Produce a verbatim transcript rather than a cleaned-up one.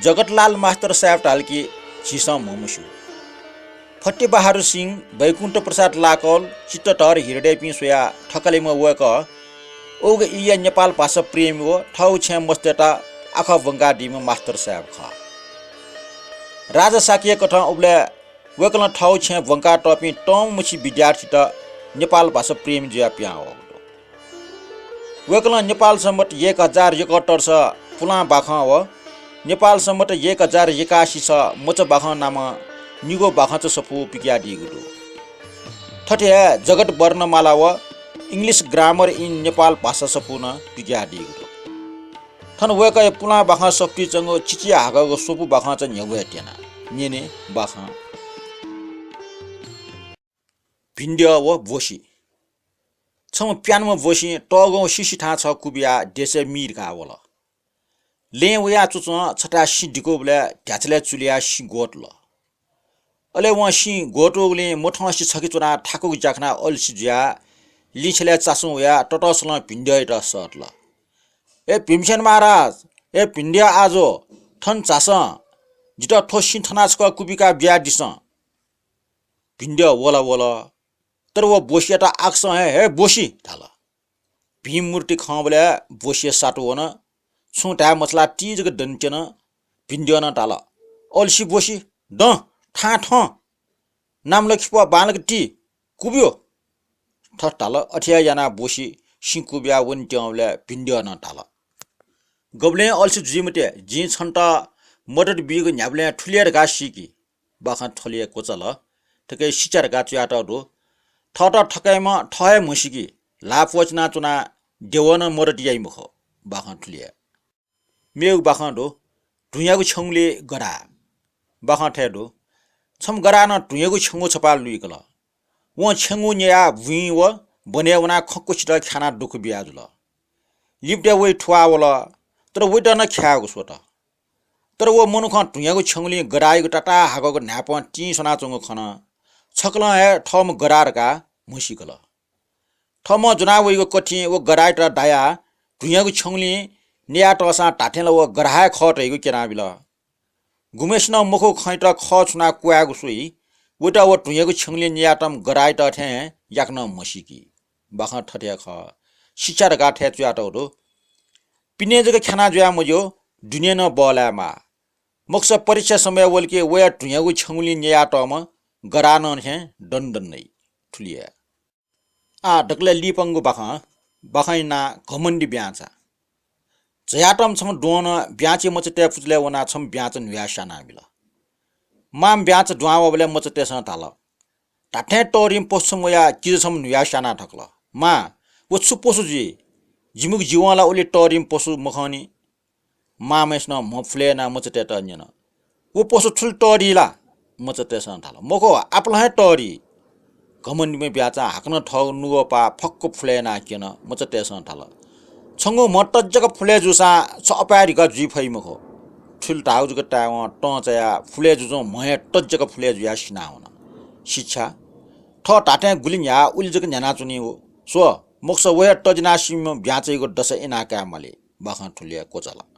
जगतलाल मास्टर साहेब धाल कि झीसं म्हमस्यू। फतेबहादुर सिंह, बैकुण्ठ प्रसाद लाकौल, चित्तधर हृदयपिं स्वयाः थकालिम्ह वय्कः उगु ईया नेपाल भाषा प्रेमी व थःगु छेँय् मस्तय्त आखः ब्वंकादीम्ह मास्टर साहेब खः। राजा शाक्यया कथं उबलय् वय्कलं थःगु छेँय् ब्वंकातःपिं तंम्ह मछि विद्यार्थीत नेपाल भाषा प्रेमी जुयाः पिहां वःगु दु। वय्कलं नेपाल संवत् एक हजार एकहत्तर स पुलां बाखं व नेपाल संवत् एक हजार एकासी स मचा बाखं नामं निगू बाखंचा सफू पिकयादीगु दु। थथे हे जगत वर्णमाला व English Grammar in नेपाल भाषा सफू नं पिकयादीगु दु। थन वय्कःया पुलां बाखं सफुतिइ च्वंगु चिचिहाकःगु स्वपु बाखंचा न्ह्यब्वये त्यना। न्यने बाखं। भिंद्यः व ब्वसि। छम्ह प्यान्म्ह ब्वसिं तःगं सिसि थां छगः कुबियाः देशय् मि धकाः वल। लँय् वयाः च्वच्वं छथाय् सिँ दिकूबलय् ध्याचलय् चुलियाः सिँ ग्वतुल। अले वं सिँ ग्वतूगुलिं मथंसे छखे च्वनाः थाकुगु ज्या खनाः अलसि जुयाः लिंछेलय् चासुं वयाः ततसलं भिंद्यःयात सःतल। "ए भीमसेन महाराज, ए भिंद्यः आजु, थन झासँ, जितः थ्व सिँ थना छकः कुबिकाः बियादिसँ।" भिंद्यः वल वल, तर व ब्वसियात आकसं हे "हे ब्वसि" धाल। भीममूर्ति खंबलय् ब्वसिया सातु वन। छुं धाये मछालाः ति जक दनेत्यन। भिंद्यः नं धाल, "अलसि ब्वसि, दँ, थां थँ, नामलखिप्वाः बांलाक ति, कुब्यु।" थथे धाल। अथे हे यानाः ब्वसि सिँ कुबियाः वनेत्यंबलय् भिंद्यः नं धाल, "गबलें अलसि जुइ मते, जिं छन्त मदत बीगु न्ह्याबलें थुलि हे धकाः सीकि।" बाखं थुलि हे क्वचाल। थुकी सिचा धकाः च्वयातःगु दु। थःत थकाइम्ह थः हे म्हसीकि, ल्हाः प्वःचिना च्वनाः देवं नं मदत याइ मखु। बाखं थुलि हे। मेगु बाखं दु, धुंयागु छ्यंगुलिइ गधा। बाखं थथे दु, छम्ह गधानं धुंयागु छ्यंगु छपाः लुइकल। वं छ्यंगु न्ययाः बुँइ व वनय् वनाः खँक्वसित ख्यानाः दुःख बियाजुल। लिपदय् वइ थुवाः वल, तर वइत नं ख्याःगु स्वत। तर व मनुखं धुंयागु छ्यंगुलिं गधायागु ताताहाकःगु न्हाय्पं तिं स्वनाच्वंगु खन। छकलं हे थःम्ह गधा धकाः म्हसीकल। थःम्हं ज्वना वइगु कथिं व गधायात दायाः धुंयागु छ्यंगुलिं न्ययातःसां धात्थें ला व गधा हे खः धइगु क्यनाबिल। गुम्हय्सिनं मखुगु खँयात खः छुनाः क्वय्गु स्वइ, वइत व धुंयागु छ्यंगुलिं न्ययातःम्ह गधायात थें याकनं म्हसीकि। बाखं थथे हे खः। शिक्षा धकाः थथे च्वयातःगु दु। पिने जक ख्याना जुया मज्यू, दुने नं बहलायेमाः। मखुसा परीक्षा समय वल कि वया धुंयागु छ्यंगुलिं न्ययातःम्ह गधानं थें दनदन नइ। थुलि हे। आः दकलय् लिपांगु बाखं, बाखंया नां घमण्डी ब्याँचा। झयातःम्ह छम्ह द्वहं ब्याँचया मचातय् पुचलय् वनाः छम्ह ब्याँचा न्हुयाः स्यानाबिल। मांम्ह ब्याँचा दुहां वःबलय् मचातय्सं धाल, "धात्थें तःधिम्ह पशु छम्ह वयाः किजा छम्ह न्हुयाः स्याना थकल। मां, व छु पशु जुइ? जिमिगु जीवं ला उलि तःधिम्ह पशु मखंनि।" मांम्हय्सिनं म्ह फुले यानाः मचातय्त न्यन, "व पशु थुलि तःधि ला?" मचातय्सं धाल, "मखु, आपालं हे तःधि।" घमण्डीम्ह ब्याँचां हाकनं थःगु नुगः पाः फक्व फुले यानाः क्यन। मचातय्सं धाल, "छंगु म्ह तज्याक फुले जूसां छ अपाय् धिका जुइ फइ मखु। थुलि धाःगु जक तायेवं तं चायाः फुले जुजुं म्ह हे तज्याक फुले जुयाः सिनावन। शिक्षा, थः धात्थें गुलि न्ह्याः उलि जक न्ह्यानाच्वनी व। स्व, मखुसा व हे तजिना सीम्ह ब्याँचायागु दशा इनाकाये माली।" बाखं थुलि हे क्वचाल।